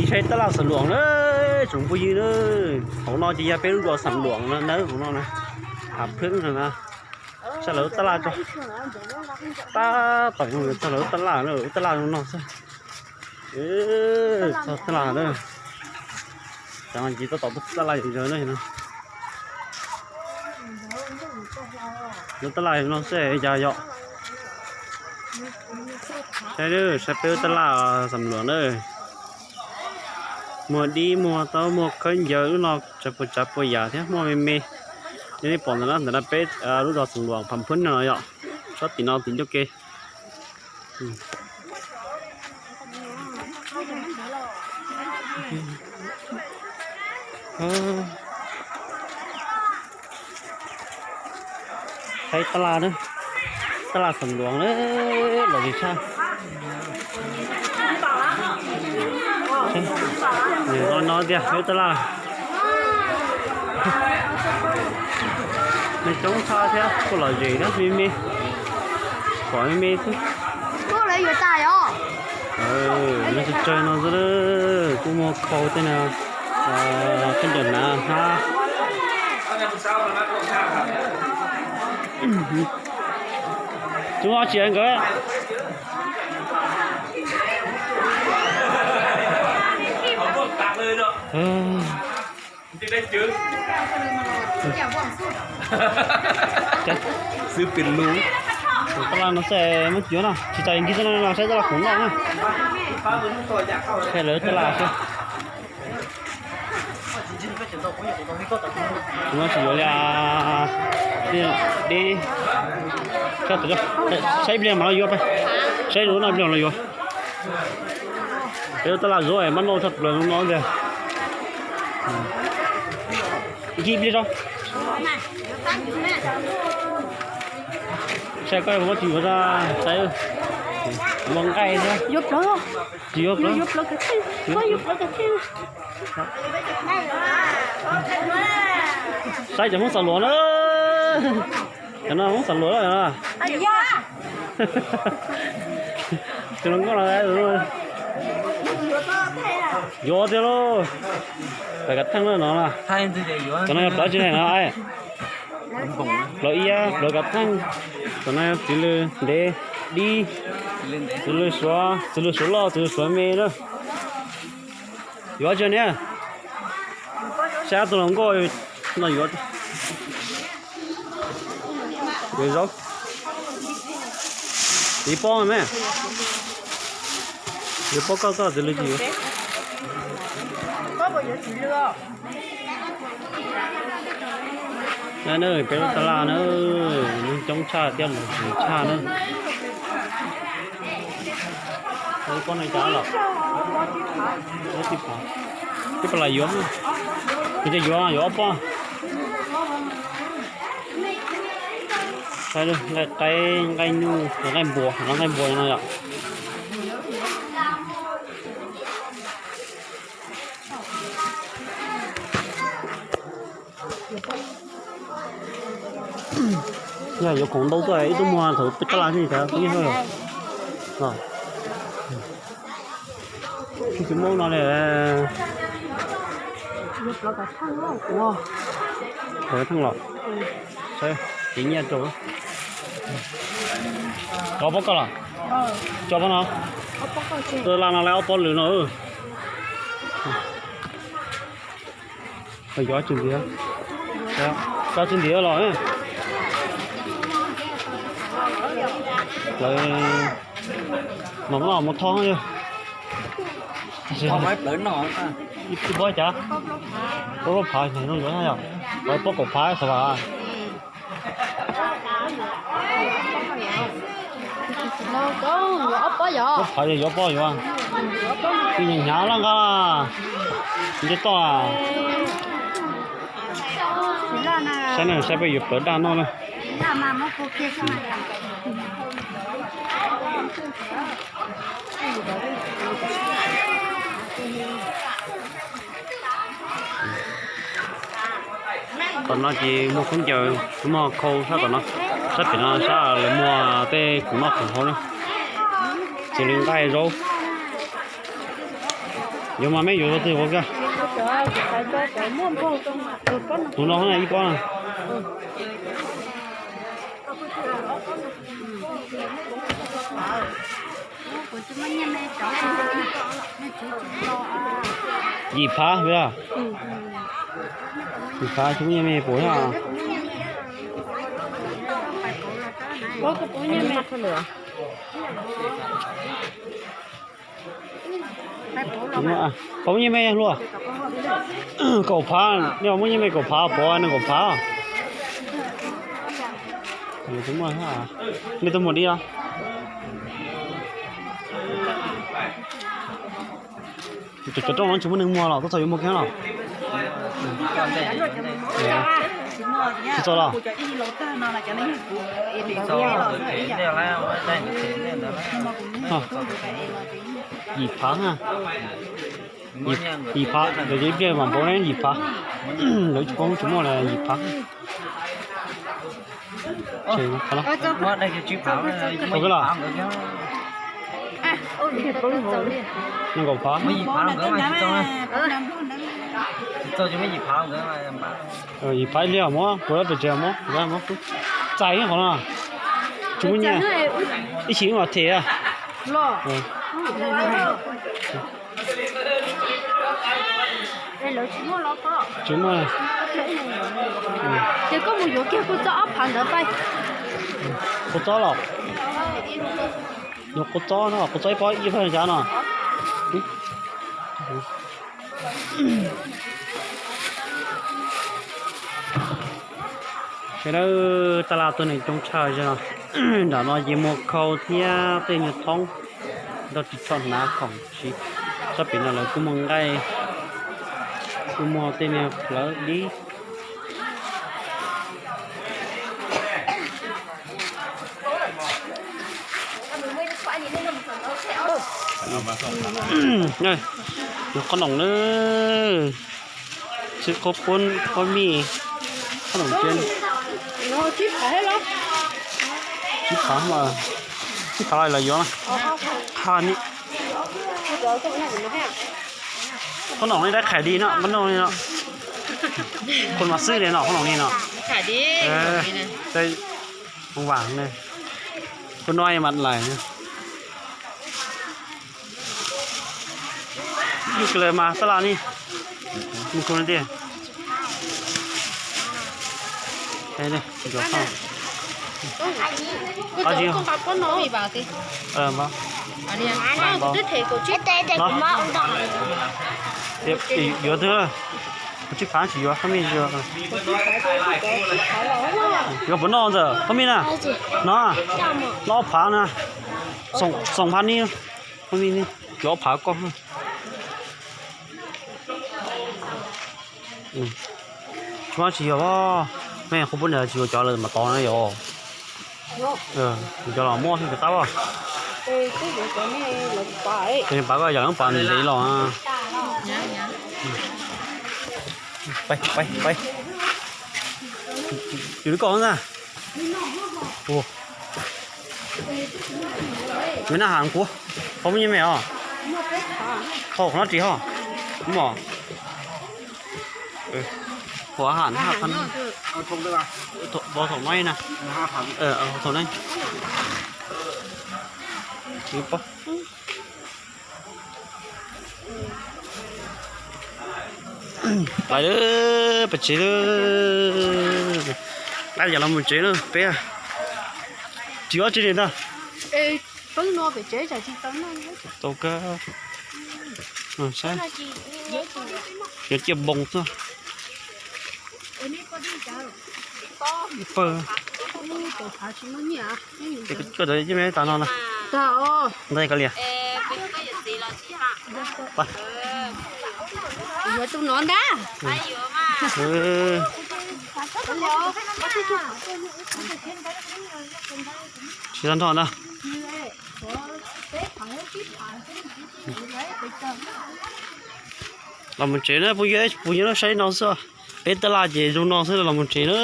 Saib tab laj Xam Luam na, tsoom phooj ywg na. Hauv no ces yog peb lub zos Xam Luam no nawb, hauv no na. Hav Phwb no na. Saib lawv tab laj tso. Tab tom txog lawv tab laj na, tab laj no xwb. Txog tab laj na. Cov no ces tab tom tab laj yom no. Lub tab laj no xwb cas yom. Saib, saib peb lub tab laj Xam Luam na. Muag dib, muag taub, muag khaub ncaws, lub no tsav puas tsav puas yam thiab, muaj me me. Yog nej pom ntawm no, ntawm no peb lub zos Xam Luam Pham Phwb no yom. Sab tim no tim ncauj ke. Saib tab laj na, tab laj Xam Luam na, lom zem tshaj. Nws no no tiag, tab laj neeg coob tshaj thiab kuj lom zem na, me me, pom me me xwb. Nws tsawg tsawg no xwb, kuj muaj khau tej no, khaub ncaws hnav hab. Tsis muaj dab tsi nkawd. Xwb pem lus. Tab laj no xwb muab cuav no, tsis tas nkig xwb no, saib tab laj khoom noj na. Saib lawv tab laj xwb. No tsis yuav li, deb, saib ib pliag mam los yuav, saib lub no ib pliag los yuav. Peb tab laj zuav mab noj tshaj plaws no tiag. Nkig ib pliag tso. Saib koj muab tsis yuav, saib, muaj nqaij thiab. Tsis yuav plawv. Saib cov Hmoob Xam Luam na. Cov no Hmoob Xam Luam lawm. Tus hluas nkauj no, yuav tiag lauj. Plawv kav theej no, cov no yog plawv tsis neeg no. Plawv iab, plawv kav theej. Cov no yog txiv lws ntev dib, txiv lws suav, txiv lws suav loj, txiv lws suav me na. Yuav tsis niam? Saib tus hluas nkauj no yuav. Yuav zaub. Txiv pob me. Yuav pob koj, koj txiv lws tsis yuav. Peb lub tab laj na, neeg coob tshaj thiab lom zem tshaj na. Pob no cas los? Twb pab lam yuav, nws ces yuav, yuav ob pob. Nqaij qaib, nqaij nyuj, nqaij npua, nqaij npua no yom. Yog yuav khoom ntau tuaj ib tug muag thaum peb tab laj xwb cas nyiaj hauj yom. Tsis muaj no li. Plawv theej los. Saib, tsis nyiaj rau. Ob pob koj los? Tso pob no. Tab laj no lawm ob pob lwm no. Yuav tsis ntiav, tsis ntiav los. Lawv no mus thov yog ib pob cas, pob phav no yuav yog, pob kaum phav xav vas. Pob phav yuav pob yuav. Hnyav hnyav laj nqa nce toj. Saib na, saib peb yuav plawv daj noj na. Tom no ces muaj khaub ncaws, muaj khau sab tom no, sab pem no sab lawv muag tej khoom noj khoom haus na. Txiv lws nqaij zaub. Yuav mas meb yuav tus twg ua koj? Tus no ib pob no. Yim phav, yim phav tsis muaj nyiaj me pum thiab. Pov muaj nyiaj me luaj. Kaum phav, nej muaj nyiaj me kaum phav, pov nees nkaum phav. Nej tuaj muag dib os. Cov rooj no tsis muaj neeg muag los tuaj txog yuav muag kiag los. Tsis txog los. Yim phav na. Yim phav, ib pliag mam npau ne yim phav. Lawv tsis paub tsis muaj li yim phav. Ua koj los? Nees nkaum phav. Yim phav ib pliag muab kuv lab pes tsev muab, txais qhov no. Tsis muaj nyiaj. Ib chim wb mam them. Tsis muaj. Ces koj mus yuav kiag kua txob ob phav ntawd pais. Kua txob los? Yuav kua txob no, kua txob ib pob ib phav cas no. Sawv daws, taj laj tuaj neeg coob tshaj no. Nram no ces muag khau thiab tej nyuag thoob, nrog ris tsho hnav khoom siv. Sab pem no lawv kuj muag nqaij, kuj muag tej niag plawv dib. Qhob noom na, xwb qhob puab, qhob mij, qhob noom tsev. Tsib phav, tsib phav los yuav qha ni. Qhob noom li dab qhais di no, qhob noom li no. Qhob noom xwb li no, qhob noom li no. Kuv no mas lais. Ib kis lawm mas taj laj ni. Mus khu tiag. Yuav twg? Kuv tsib phav tsis yuav qhob mij. Yuav puas noj ntawm qhob mij na? No, no ob phav na. Xoom phav ni, qhob mij ni, yuav ob phav koj. Tsis muaj tsis yog, mej qhov pub ntawd tsis yuav cov lawm mas tod na yom. Cov los muaj xwb cov tab. Pab koj yam lub pas ntev los. Yus li koj na. Mej naj has kuv, qhov muaj nyiaj me os. Qhov no ris ho. Mom. Qhov has, thaum no na. Thaum no. Lawm, pem tsev lawm. Qab yam los mus tsev na peb. Tsis ob tsev li ntag. Tau kawg. Saib, yuav ciaj npoo xwb. Pawg. Ces koj coj cov me tas no na. Ntag koj liam. Yuav tus no ntag. Tsis tau nrho ntag. Los mus tsev na phooj ywg, phooj ywg, saib no xwb. Peb taj laj ces zoo no xwb, los mus tsev na.